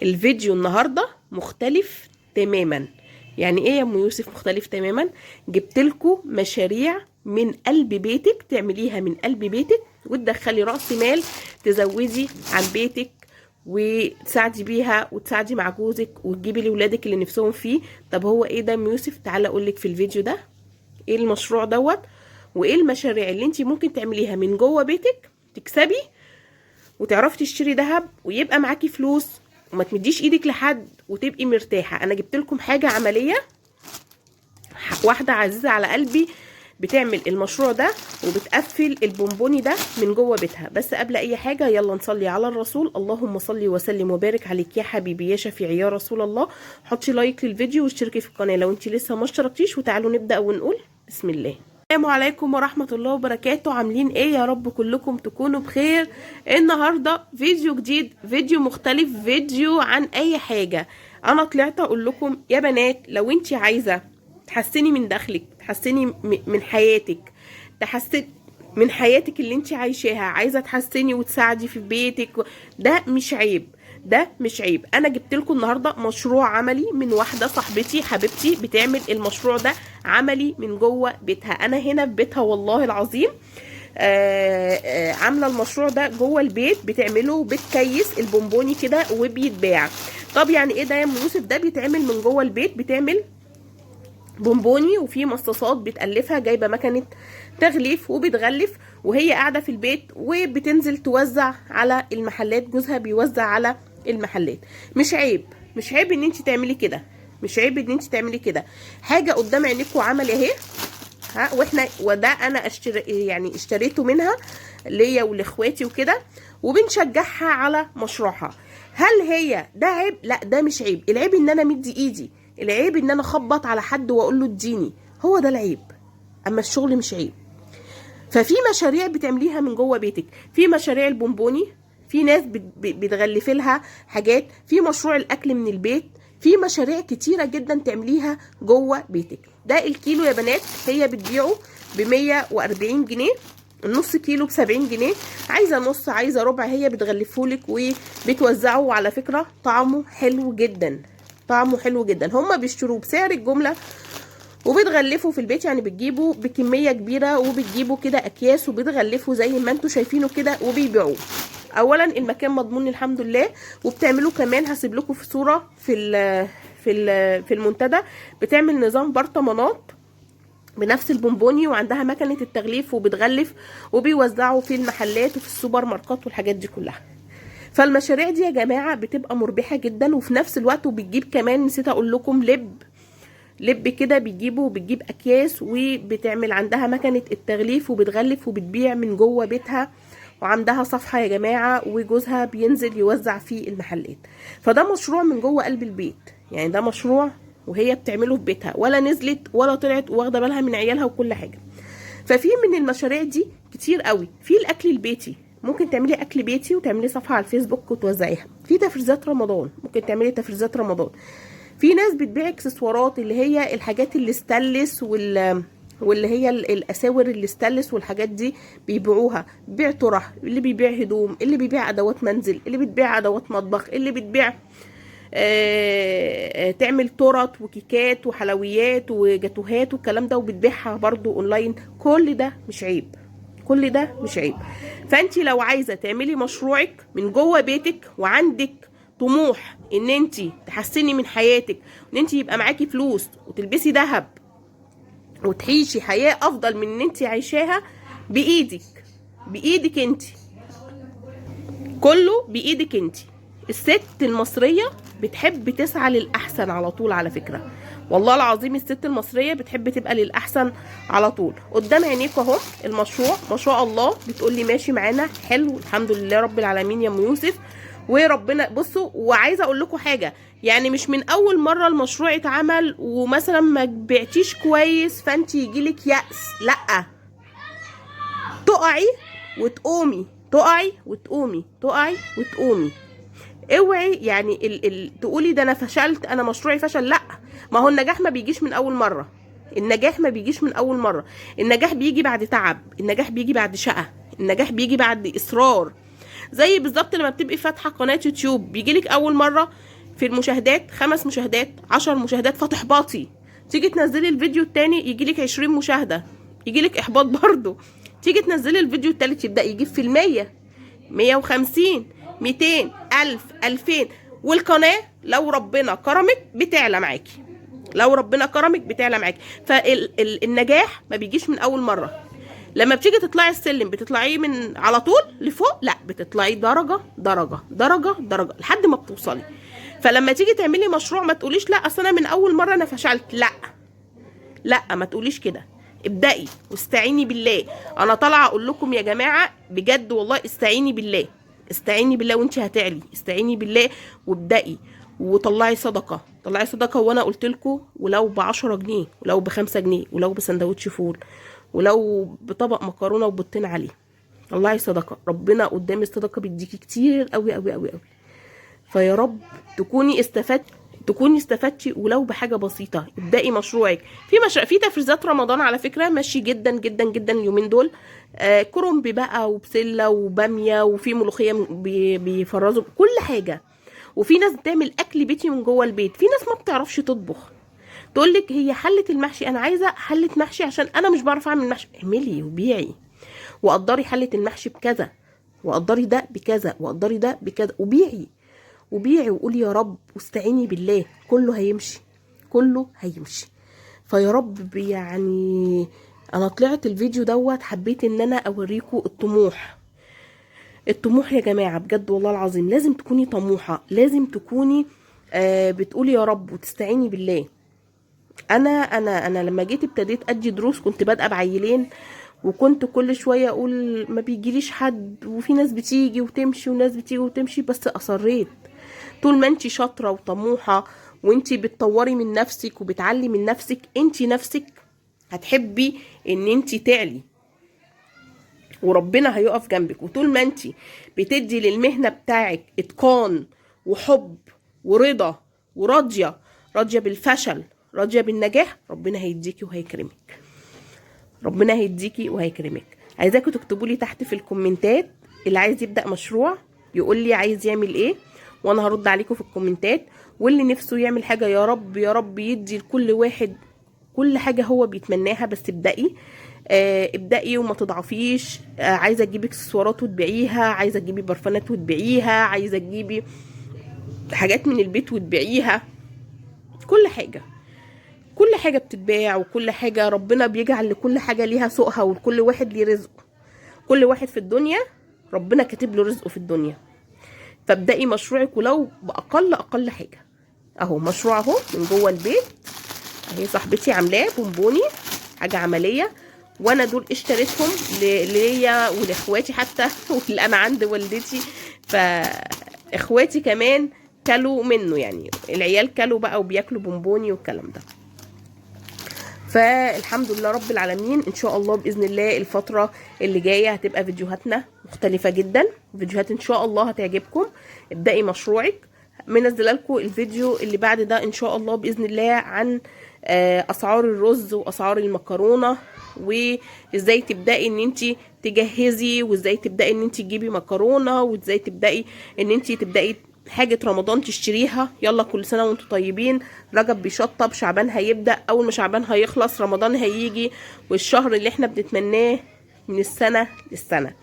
الفيديو النهارده مختلف تماما. يعني ايه يا ام يوسف مختلف تماما؟ جبتلكوا مشاريع من قلب بيتك، تعمليها من قلب بيتك وتدخلي رأس مال تزودي عن بيتك وتساعدي بيها وتساعدي مع جوزك وتجيبي لولادك اللي نفسهم فيه. طب هو ايه ده يا ام يوسف؟ تعالى اقولك في الفيديو ده ايه المشروع دوت وايه المشاريع اللي انت ممكن تعمليها من جوه بيتك تكسبي وتعرفي تشتري ذهب ويبقى معاكي فلوس وما تمديش ايدك لحد وتبقي مرتاحة. انا جبت لكم حاجة عملية، واحدة عزيزه على قلبي بتعمل المشروع ده وبتقفل البونبوني ده من جوه بيتها. بس قبل اي حاجة يلا نصلي على الرسول. اللهم صل وسلم وبارك عليك يا حبيبي يا شفيعي يا رسول الله. حطي like للفيديو واشتركي في القناة لو انت لسه ما اشتركتيش، وتعالوا نبدا ونقول بسم الله. السلام عليكم ورحمة الله وبركاته. عاملين ايه؟ يا رب كلكم تكونوا بخير. النهاردة فيديو جديد، فيديو مختلف، فيديو عن اي حاجة. انا طلعت اقول لكم يا بنات لو انت عايزة تحسني من دخلك، تحسني من حياتك، تحسني من حياتك اللي انت عايشاها، عايزة تحسني وتساعدي في بيتك، ده مش عيب، ده مش عيب. انا جبت لكم النهارده مشروع عملي من واحدة صاحبتي حبيبتي بتعمل المشروع ده عملي من جوه بيتها. انا هنا في بيتها والله العظيم، عامله المشروع ده جوه البيت، بتعمله بتكيس البونبوني كده وبيتباع. طب يعني ايه ده يا ام يوسف؟ ده بيتعمل من جوه البيت، بتعمل بونبوني وفي مصاصات بتألفها، جايبه مكنه تغليف وبتغلف وهي قاعدة في البيت، وبتنزل توزع على المحلات، جوزها بيوزع على المحلات. مش عيب، مش عيب ان انت تعملي كده، مش عيب ان انت تعملي كده. حاجة قدام عينيكوا عمل اهي، ها، واحنا وده انا اشتري يعني اشتريته منها ليا ولاخواتي وكده، وبنشجعها على مشروعها. هل هي ده عيب؟ لا ده مش عيب. العيب ان انا مدي ايدي، العيب ان انا اخبط على حد واقول له اديني، هو ده العيب. اما الشغل مش عيب. ففي مشاريع بتعمليها من جوه بيتك، في مشاريع البونبوني، في ناس بتغلف لها حاجات، في مشروع الاكل من البيت، في مشاريع كتيرة جدا تعمليها جوه بيتك. ده الكيلو يا بنات هي بتبيعه ب 140 جنيه، النص كيلو ب 70 جنيه. عايزه نص، عايزه ربع، هي بتغلفهولك وبتوزعه. وعلى فكرة طعمه حلو جدا، طعمه حلو جدا. هما بيشتروه بسعر الجملة وبتغلفه في البيت، يعني بتجيبه بكمية كبيرة وبتجيبه كده اكياس وبتغلفه زي ما انتوا شايفينه كده وبيبيعوه. اولا المكان مضمون الحمد لله، وبتعملوه كمان هسيب لكم في صوره في المنتدى، بتعمل نظام برطمانات بنفس البونبوني، وعندها مكنه التغليف وبتغلف وبيوزعوا في المحلات وفي السوبر ماركت والحاجات دي كلها. فالمشاريع دي يا جماعة بتبقى مربحة جدا، وفي نفس الوقت وبتجيب كمان، نسيت اقول لكم، لب كده بيجيبه، وبتجيب اكياس وبتعمل عندها مكنه التغليف وبتغلف وبتبيع من جوه بيتها، وعندها صفحة يا جماعة، وجوزها بينزل يوزع في المحلات. فده مشروع من جوه قلب البيت، يعني ده مشروع وهي بتعمله في بيتها، ولا نزلت ولا طلعت، واخده بالها من عيالها وكل حاجة. ففي من المشاريع دي كتير قوي. في الاكل البيتي، ممكن تعملي اكل بيتي وتعملي صفحة على الفيسبوك وتوزعيها. في تفريزات رمضان، ممكن تعملي تفريزات رمضان. في ناس بتبيع اكسسوارات اللي هي الحاجات اللي ستانلس واللي هي الاساور اللي ستانلس والحاجات دي بيبيعوها. بيع طرح، اللي بيبيع هدوم، اللي بيبيع ادوات منزل، اللي بتبيع ادوات مطبخ، اللي بتبيع تعمل تورت وكيكات وحلويات وجاتوهات والكلام ده، وبتبيعها برضو اونلاين. كل ده مش عيب، كل ده مش عيب. فانت لو عايزه تعملي مشروعك من جوه بيتك وعندك طموح ان انت تحسني من حياتك، وان انت يبقى معاكي فلوس وتلبسي ذهب وتعيشي حياة افضل من ان انت عايشاها، بايدك، بايدك انت، كله بايدك انت. الست المصرية بتحب تسعى للاحسن على طول، على فكرة والله العظيم الست المصرية بتحب تبقى للاحسن على طول. قدام عينيكوا اهو المشروع ما شاء الله، بتقولي ماشي معانا حلو الحمد لله رب العالمين يا ام يوسف وربنا. بصوا، وعايزه اقول لكم حاجة، يعني مش من اول مرة المشروع اتعمل ومثلا ما بعتيش كويس فانت يجيلك يأس، لا، تقعي وتقومي، تقعي وتقومي، تقعي وتقومي. اوعي يعني تقولي ده انا فشلت، انا مشروعي فشل، لا، ما هو النجاح ما بيجيش من اول مرة، النجاح ما بيجيش من اول مرة، النجاح بيجي بعد تعب، النجاح بيجي بعد شقه، النجاح بيجي بعد اصرار. زي بالظبط لما بتبقي فاتحة قناة يوتيوب، بيجيلك اول مرة في المشاهدات 5 مشاهدات، 10 مشاهدات، فتحبطي. تيجي تنزلي الفيديو التاني يجيلك 20 مشاهده، يجيلك احباط برضو. تيجي تنزلي الفيديو التالت يبدا يجيب في 100، 150، 200، 1000، 2000. والقناة لو ربنا كرمك بتعلى معاكي، لو ربنا كرمك بتعلى معاكي. فالنجاح ما بيجيش من اول مرة. لما بتيجي تطلعي السلم بتطلعيه من على طول لفوق؟ لا، بتطلعي درجه درجه درجه درجه لحد ما بتوصلي. فلما تيجي تعملي مشروع ما تقوليش لا اصل انا من اول مرة انا فشلت، لا لا، ما تقوليش كده. ابدأي واستعيني بالله. انا طالعه اقول لكم يا جماعة بجد والله، استعيني بالله، استعيني بالله وانت هتعلي. استعيني بالله وابدأي وطلعي صدقه، طلعي صدقه. وانا قلت لكم ولو ب10 جنيه، ولو ب5 جنيه، ولو بسندوتش فول، ولو بطبق مكرونه وبيضتين عليه، طلعي صدقه. ربنا قدام الصدقة بيديكي كتير قوي قوي قوي قوي. فيا رب تكوني استفدتي، تكوني استفدتي ولو بحاجة بسيطة. ابدأي مشروعك. في تفريزات رمضان على فكرة ماشي جدا جدا جدا اليومين دول. كرنب بقى وبسله وباميه، وفي ملوخية بيفرزوا كل حاجة. وفي ناس بتعمل اكل بيتي من جوه البيت. في ناس ما بتعرفش تطبخ، تقول لك هي حله المحشي، انا عايزه حله محشي عشان انا مش بعرف اعمل محشي. اعملي وبيعي، وقدري حله المحشي بكذا، وقدري ده بكذا، وقدري ده بكذا، وبيعي وبيعي وقولي يا رب واستعيني بالله، كله هيمشي، كله هيمشي. فيا رب يعني انا طلعت الفيديو دوت حبيت ان انا اوريكم الطموح. الطموح يا جماعة بجد والله العظيم لازم تكوني طموحة، لازم تكوني بتقولي يا رب وتستعيني بالله. انا انا انا لما جيت ابتديت ادي دروس كنت بادئه بعيلين، وكنت كل شوية اقول ما بيجيليش حد، وفي ناس بتيجي وتمشي وناس بتيجي وتمشي، بس اصريت. طول ما انت شاطرة وطموحه وانت بتطوري من نفسك وبتعلي من نفسك، انت نفسك هتحبي ان انت تعلي، وربنا هيقف جنبك. وطول ما انت بتدي للمهنه بتاعك اتقان وحب ورضا وراضيه، راضية بالفشل راضية بالنجاح، ربنا هيديكي وهيكرمك، ربنا هيديكي وهيكرمك. عايزاكم تكتبوا لي تحت في الكومنتات اللي عايز يبدا مشروع يقول لي عايز يعمل ايه، وانا هرد عليكم في الكومنتات. واللي نفسه يعمل حاجة يا رب يا رب يدي لكل واحد كل حاجة هو بيتمناها. بس ابدأي، ابدأي وما تضعفيش. عايزه تجيبي اكسسوارات وتبيعيها، عايزه تجيبي برفانات وتبيعيها، عايزه تجيبي حاجات من البيت وتبيعيها، كل حاجة، كل حاجة بتتباع، وكل حاجة ربنا بيجعل لكل حاجة ليها سوقها، ولكل واحد ليه رزقه. كل واحد في الدنيا ربنا كاتب له رزقه في الدنيا. فابدأي مشروعك ولو باقل اقل حاجة. اهو مشروع اهو من جوه البيت، اهي صاحبتي عاملاه بونبوني، حاجة عملية، وانا دول اشتريتهم ليا ولاخواتي حتى، واللي انا عند والدتي، فاخواتي كمان كلوا منه، يعني العيال كلوا بقى وبياكلوا بونبوني والكلام ده. فالحمد لله رب العالمين. ان شاء الله باذن الله الفترة اللي جاية هتبقى فيديوهاتنا مختلفة جدا، فيديوهات ان شاء الله هتعجبكم. ابدأي مشروعك. منزله لكم الفيديو اللي بعد ده ان شاء الله باذن الله عن اسعار الرز واسعار المكرونه، وازاي تبداي ان انت تجهزي، وازاي تبداي ان انت تجيبي مكرونه، وازاي تبداي ان انت تبداي حاجة رمضان تشتريها. يلا كل سنة وانتم طيبين. رجب بيشطب، شعبان هيبدا، اول ما شعبان هيخلص رمضان هيجي، والشهر اللي احنا بنتمناه من السنة للسنة.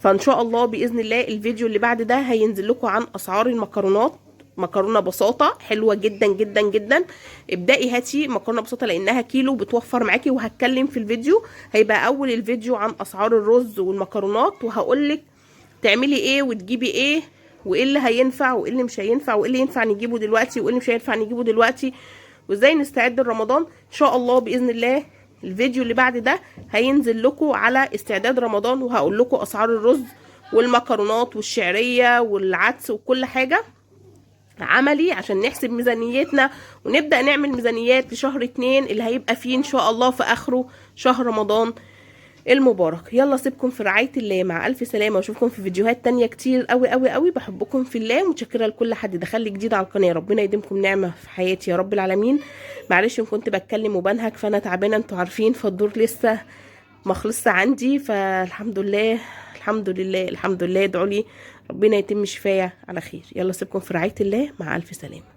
فان شاء الله باذن الله الفيديو اللي بعد ده هينزل لكم عن اسعار المكرونات. مكرونه بساطة حلوة جدا جدا جدا، ابدأي هاتي مكرونه بساطة لانها كيلو بتوفر معاكي. وهتكلم في الفيديو، هيبقى اول الفيديو عن اسعار الرز والمكرونات، وهقولك تعملي ايه وتجيبي ايه، وايه اللي هينفع وايه اللي مش هينفع، وايه اللي ينفع نجيبه دلوقتي وايه اللي مش هينفع نجيبه دلوقتي، وازاي نستعد لرمضان. ان شاء الله باذن الله الفيديو اللي بعد ده هينزل لكم على استعداد رمضان، وهقول لكم اسعار الرز والمكرونات والشعريه والعدس وكل حاجة عملي، عشان نحسب ميزانيتنا ونبدأ نعمل ميزانيات لشهر 2 اللي هيبقى فيه ان شاء الله في اخره شهر رمضان المبارك. يلا سيبكم في رعاية الله، مع الف سلامة، واشوفكم في فيديوهات تانية كتير قوي قوي قوي. بحبكم في الله، متشكرة لكل حد دخل لي جديد على القناة، ربنا يديمكم نعمة في حياتي يا رب العالمين. معلش ان كنت بتكلم وبنهك، فانا تعبانة انتوا عارفين، فالدور لسه ما خلصش عندي، فالحمد لله الحمد لله الحمد لله. ادعوا لي ربنا يتم شفايا على خير. يلا سيبكم في رعاية الله، مع الف سلامه.